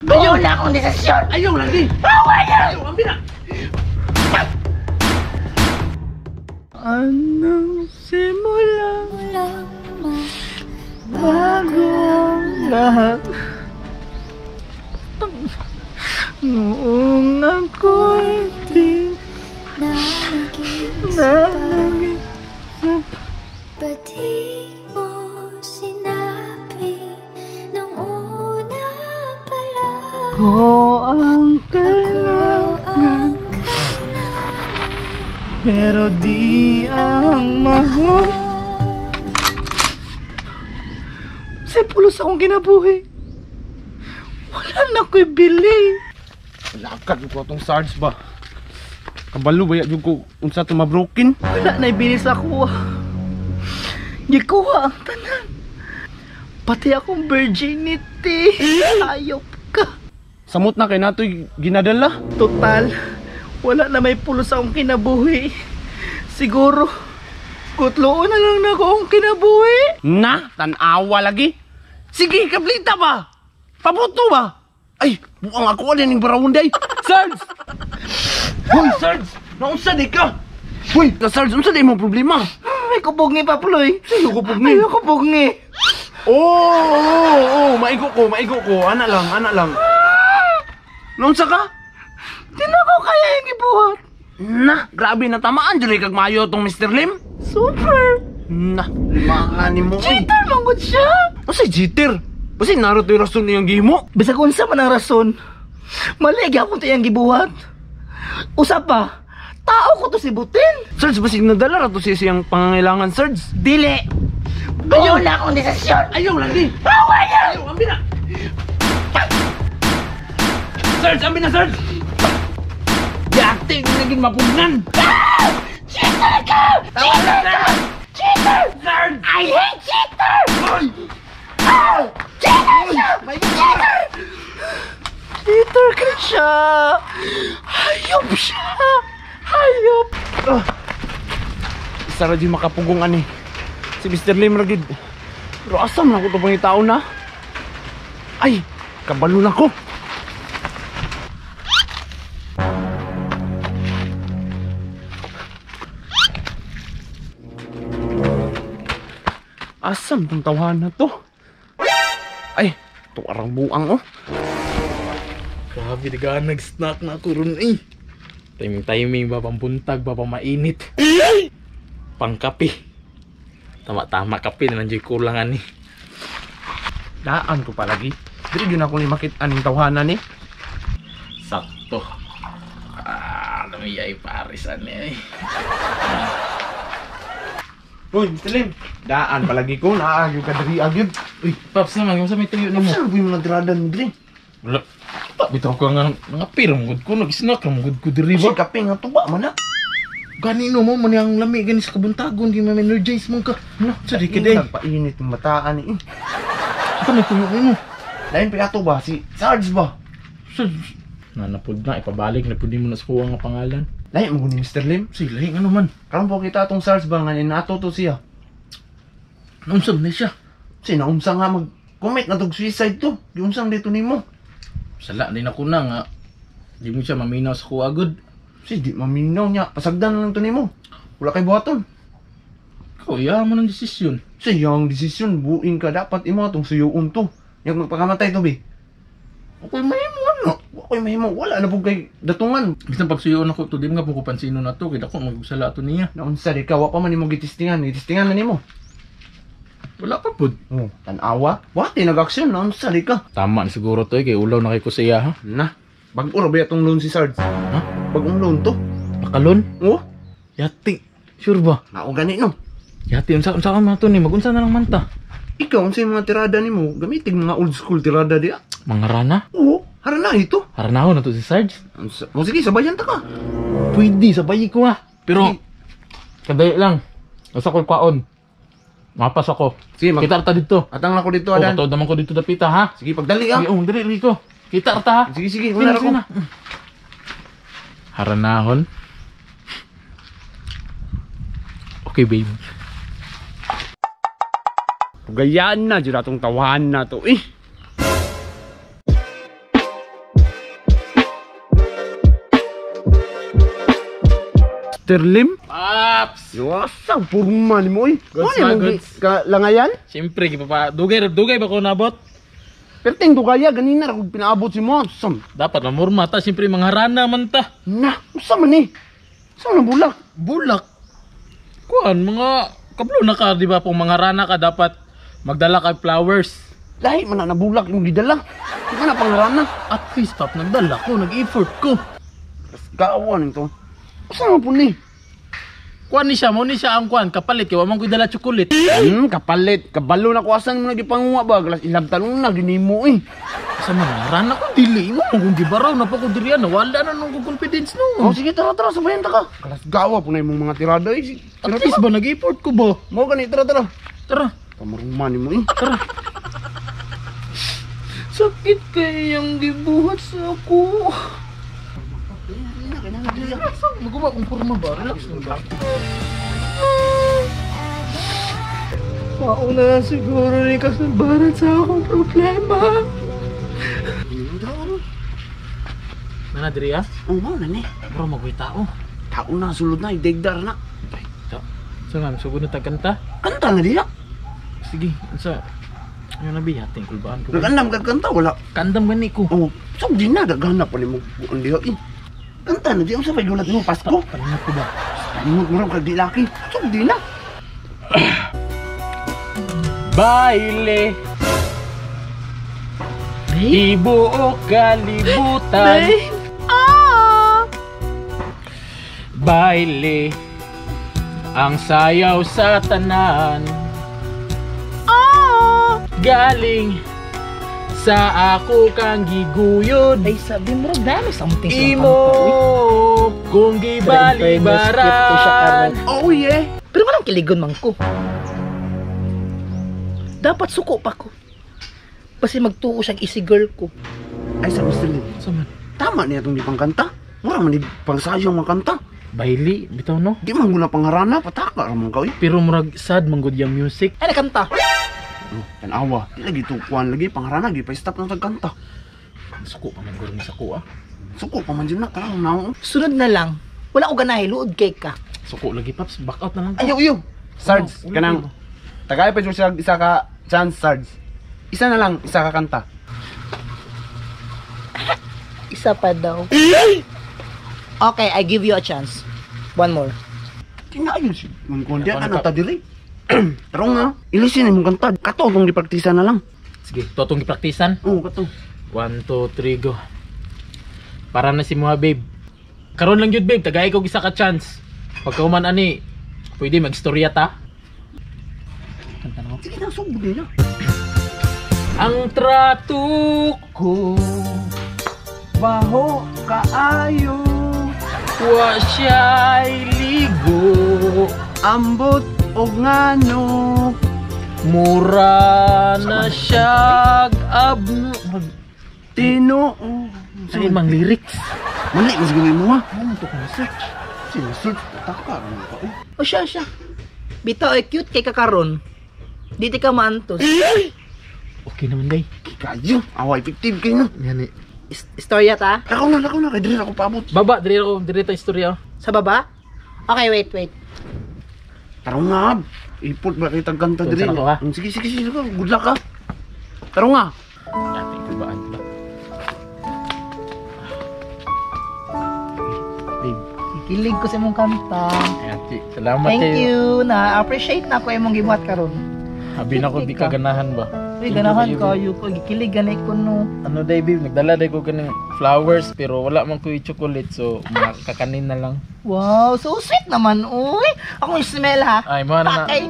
Ayaw na akong desisyon! Ayaw lagi! Ayaw! Ayaw, ambi na! Anong simula? Bago ang lahat. Noong ako'y di nalagip. Ba't di mo sinabi nung una pa lang? Ko ang kailangan, pero di ang mahal. Sa pulos akong kinabuhi, wala na ko'y bili. Lakad ko atong Sarge ba? Kabalo ba yung ko unsa to mabroken? Wala na ibili sa kuha. Gikuha ang tanan. Pati akong virginity. Ayop ka. Samot na kay natoy ginadala. Total, wala na may pulos akong kinabuhi. Siguro, kutloon na lang na ako akong kinabuhi. Na, tanawa lagi. Sige, kaplita ba? Pabuto ba? Ay, buang ako alin yung barawunday. Sarge! Hoy, Sarge! Naunsa di ka? Hoy, Sarge, unsa di mong problema? May kubog ni Paploy. Sino kubog ni? Ay, kubog ni. Oh, maigo ko. Ana lang. Naunsa ka? Di na ko kaya yung ibuhat. Na, grabe na tamaan. Diyan kag mayo tong Mr. Lim. Super. Na, limahan ni mo. Cheater, manggod siya. Ano cheater? Basta naroto yung rason niyang gihimo. Bisag unsa man ang rason, mali gyapon to iyang gibuhat. Usa pa, tao ko to si Butin. Sarge, basig nadala ra to siya siyang pangangailangan, Sarge. Dili. Ayaw na akong desisyon. Ayaw lagi. Ayaw! Ayaw, ambi na. Sarge, ambi na, Sarge. Yate, naging mapugnan. Cheater ka! Cheater ka! Cheater! Sarge! I hate cheater! Cheater siya! Cheater! Cheater ka siya! Hayop siya! Hayop! Isa ra di makapugong ani. Si Mr. Lim ra gid. Pero asam na ko to pangitaon na. Ay, kabalo na ko. Asam tong tawhan na to. Ay, to arang buang oh. Grabe, di ka nag-snack na ako ron eh. Timing-timing ba, pambuntag ba, pamainit. Pangkape. Tama-tama kape na nandiyo'y kulang ani. Daan ko palagi. Diri yun ako ni makit aning tawhanan ni. Sakto. Ah, lamiyay paris ani eh. Uy, Mr. Lim. Daan palagi ko, naagyo ka diri agyod. Uy, Paps naman, kung sa may tuyo nimo. Saan ba yung mga diradan mo diri? Wala. Pa, bitaw ko nga mga pira mong ko, nag-snack mong good ko diri Kasi ba. kape nga tuba man na. Ganino mo man yang lami gani sa kabuntagon, di man energize mo ka. No, Sa di ka day. Nagpainit yung mataan eh. Ito may tuyo nimo. Lain pa ato ba? Si Sarge ba? Nanapod na, ipabalik na pud mo na sa kuha nga pangalan. Lain mo ni Mr. Lim. Si lahi ano man. Karon po kita atong Sarge ba nga nato to siya. Naunsa man siya? Si naunsa nga mag-commit na tog suicide to. Giunsang dito nimo. Sala din ako na nga. Di mo siya maminaw sa kuha gud. Si di maminaw niya. Pasagdan na lang to nimo. Wala kay buhaton. Ikaw, iya mo ng desisyon. Si yang desisyon buin ka dapat imo atong suyuon to. Yang magpakamatay to bi. Ako'y mahimo ano? Ako'y mahimo. Wala na po kay datungan. Bisan pagsuyoon ako to, di mo nga po ko pansino na to. Kaya ako magsala to niya. Naunsa di ka, wa pa man nimo gitistingan. Gitistingan na nimo. Wala pa pud. Oh, tanawa. Wati nag-aksyon, naunsa di ka. Tama na siguro to eh, kay ulaw na kay ko siya ha. Na, bag-o ra ba atong loan si Sarge? Ha? Bagong loan to? Nakalon? Oh, Yati. Sure ba? nao gani no. Yati, unsa unsa ka man to ni? Magunsa na lang manta. Ikaw, unsa yung mga tirada nimo? Gamitin mga old school tirada diya. Mga rana? Oo, harana ito. Haranahon na to si Sarge. Unsa? O sige, sabayan ta ka. Pwede, sabay ko ha. Pero, kadali lang. Asa ko kwaon. Mapas ako. Sige, Kita arta dito. Atang na ko dito, Oh, Adan. katod naman ko dito dapita ha. Sige, pagdali ah. Sige, oh, dali dito. Kita arta ha. Sige, sige, wala Sige ra ko. na. Haranahon. Okay, babe. Gayaan na, dyan atong tawahan na to eh. Mr. Lim? Paps! Wasa, purma ni mo eh. Goods Ano ba, mo goods? ka langayan? Siyempre, gipapa, dugay, dugay ba ko nabot? Perting dugaya, ganina ra kog pinaabot si mo. Sam, Dapat mamurma ta, siyempre mga harana man ta. na, usa man eh. Sa man bulak? Bulak. Kuan, mga kablo na ka, di ba? Kung mga rana ka, dapat magdala ka flowers. Lahi man na nabulak yung gidala. Di ka na pangarana. At least, pap, nagdala ko, nag-effort ko. Gawan ito. Usa man po ni? Kuan ni siya, mo ni siya ang kuan, kapalit, kay wa man ko'y dala chocolate. Kapalit. Kabalo na ko asan mo nagipanguha ba? Galas ilabtan na ginimo eh. Sa mga rana ko, dili mo, kung gibaraw na pa ko diri na wala na nung confidence Oh, no. sige, tara, tara, sabayan ta ka. Galas gawa po na imong mga tirada eh. Sige, At tara, least tara. ba, nag-effort ko ba? Mo gani, tara, tara. Tara, Pamaruma ni mo eh. tara. Sakit kay iyang gibuhat sa ako. Maguba kung forma ba? Relax lang ba? Mauna na siguro ni kasabaran sa akong problema. Nana, diri ah? Oh, mao na ni. Bro, magway tao. Tao na, sulod na, idegdar na. Ay, ta. So nga, sugod na tagkanta. Kanta na diya. Sige, unsa? Ano na biya? Ating kulbaan ko. Nagandam ka kanta, wala. Kandam gani ko. Oh, so di na, gagana pa ni mo buon diha eh. Kanta na diya, unsa pa'y gulat mo, Pasko? Palingat ko ba? Palingot mo rin kag di laki. So di na. Baile. Ibuok kalibutan. Ah! Baile. Ang sayaw sa tanan. Ah! Galing sa ako kang giguyod. Ay, sabi mo, dami something sa Imo kung gibalibaran. Oh yeah. Pero walang kiligon man ko. Dapat suko pa ko. Basta magtuo siyang easy girl ko. Ay, sa Mr. Lim, Sa man? tama niya itong di pangkanta. Mura man di pangsayong mga kanta. Baili, bitaw no? Di man guna pangarana, pataka ra man ka oy. Pero murag sad man gud yung music. Ay, nakanta. Oh, tanawa. Di lagi tukuan lagi pangarana gi pa stop nang tagkanta. Suko pa man gud ni sa kuha. Suko pa man jud na karang naong. Sunod na lang. Wala ko ganahe, luod kay ka. Suko lagi paps, back out na lang. Ayaw, ayaw. Sarge, Oh, kanang tagay pa jud siya isa ka chance Sarge. Isa na lang, isa ka kanta. Isa pa daw. Okay, I give you a chance. One more. Tinayon si man kon diya ka na ta diri. Tarong nga, ilisin imong kanta. Kato tong gipraktisa na lang. Sige, to atong gipraktisan. Oo, kato. 1 2 3 go. Para na si Muha babe. Karon lang jud babe, tagay ko isa ka chance. Pagka human ani, pwede magstorya ta. Kanta na ko. Sige na, sugod na. Ang trato ko Baho kaayo, wa siya'y ligo. ambot og ngano. Mura na siyag abno. Tinoo. Sa mang lyrics. Mali mas gawin mo ha. Ano to kung search? Sinusulт, pataka ra man ka. Oy. O siya, siya. Bitaw, eh, cute kay kakaron. Dito ka maantos. Okay naman day. Kayo, awa effective kayo na. Yan eh. Istorya ta? Lakaw na, lakaw na, kay diri ako paabot. Baba, diri ako, diri ta istorya. oh. Sa baba? Okay, wait, wait. Tarong nga, ipot ba kita kanta Tunsa diri? na ko, ha? Sige, sige, sige, good luck ha. Tarong nga. Ating kulbaan ba? Babe, Kikilig ko sa imong kanta. ayan, Chi. Salamat Thank kayo. you. Na-appreciate na ako imong gibuhat karon. Abi na ko di ka ganahan ba? Uy, ganahan kayo ko. Gikilig ganay ko no. Ano day babe, nagdala day ko kaning flowers pero wala man ko yung chocolate so mga kakanin na lang. Wow, so sweet naman, uy. Akong smell ha. Ay, mo na na. Ay,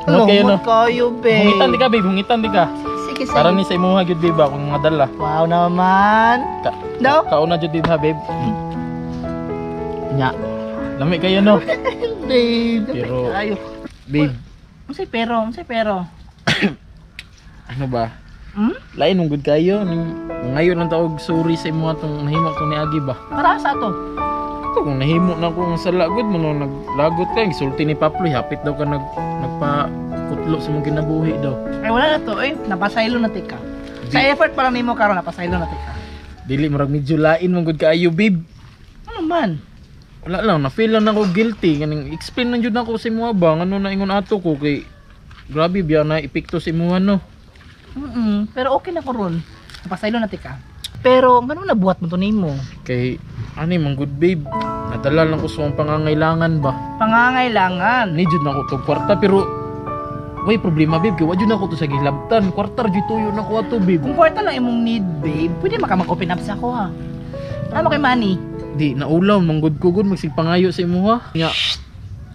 Humot kayo, no? Humot kayo, babe. Hungitan di ka babe, hungitan di ka. Sige, sige. Para ni sa imuha gyud babe akong mga dala. Wow naman. Ka No? Kauna jud babe ha babe. Nya. Lami kayo no. Babe, Pero- ayo. Babe, Unsay pero, unsay pero. ano ba? Hmm? Lain mong good kayo ning ngayon lang taog sorry sa imuha tong nahimo ko ni Agi ba. Para sa ato. Ito kung nahimo na ko ang sala gud mo no, naglagot ka gisulti ni Paploy hapit daw ka nagpa kutlo sa mong kinabuhi daw. Ay wala na to, eh. Napasaylo na tika. Sa effort pa lang nimo karon napasaylo na tika. Dili murag medyo lain mong good kaayo babe. Ano man? Wala lang, na feel lang ako guilty kaning explain lang jud nako sa imuha ba ngano na ingon ato ko kay grabe biya na epekto sa imuha, no. Pero okay na ko ron. Napasaylo na tika. Pero ngano nabuhat mo to nimo? Kay ani man good, babe. Nadala lang ko sa akong pangangailangan ba. Pangangailangan. Ni jud nako to kwarta, pero way problema, babe, kay wa jud nako to sa gilabtan. Kwarta ra jud tuyo nako ato, babe. Kung kwarta lang imong need, babe, pwede maka mag-open up sa ako ha. Ano kay money? Di naulaw man gud ko gud magsigpangayo sa imuha. Nya.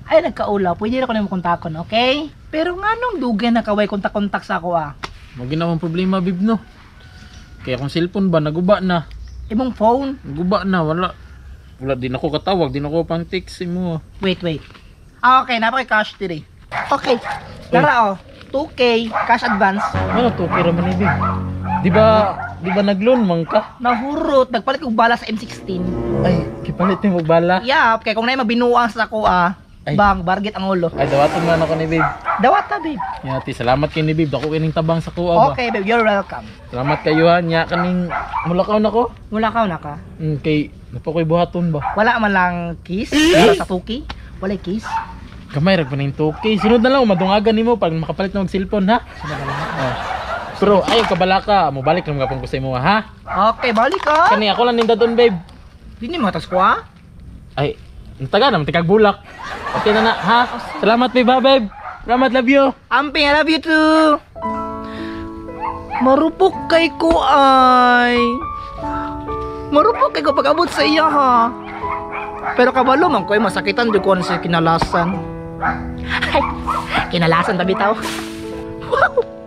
Ay, nagkaulaw, pwede ra ko nimo kontakon, okay? Pero nganong dugay na kaway kontak-kontak sa ako ah? Mo ginawang problema, babe, no. Kaya akong cellphone ba naguba na. Imong phone? Naguba na, wala. Wala din ako katawag, din ako pang text sa imuha. Wait, wait. Ah, okay, napaka cash diri. Okay. Tara oh. 2K cash advance. Ano to, kira man ni, babe? Di ba nagloan man ka? Nahurot, nagpalit kog bala sa M16. Ay, kipalit nimo bala. Yeah, kay kung naay mabinuang sa ako ah, Ay. bang bargit ang ulo. Ay, dawaton man ako ni babe. Dawat ta, babe. Nya, ti, salamat kay ni babe. Dako kining tabang sa kuha ba. Okay, babe, you're welcome. Salamat kayo ha. Nya kaning mulakaw nako. Wala ka na ka. Kay napakoy buhaton ba. Wala man lang kiss para sa 2K. Walay kiss. Gamay ra pa ning 2K. Sunod na lang madungagan nimo pag makapalit na og cellphone ha. Sunod na lang. Oh. Pero ayaw kabala ka, mobalik lang gapon ko sa imo ha. Okay, balik ka. Kani ako lang nindadon, babe. Di ni matas ko ah. Ay, taga naman tikag bulak. Okay na na ha. Salamat, babe ha, babe. Salamat, love you. Amping, I love you too. Marupok kay ko ay. Marupok kay ko pag-abot sa iya ha. Pero kabalo man ko ay masakitan di ko ano sa kinalasan. Ay, kinalasan tabi tao. Wow.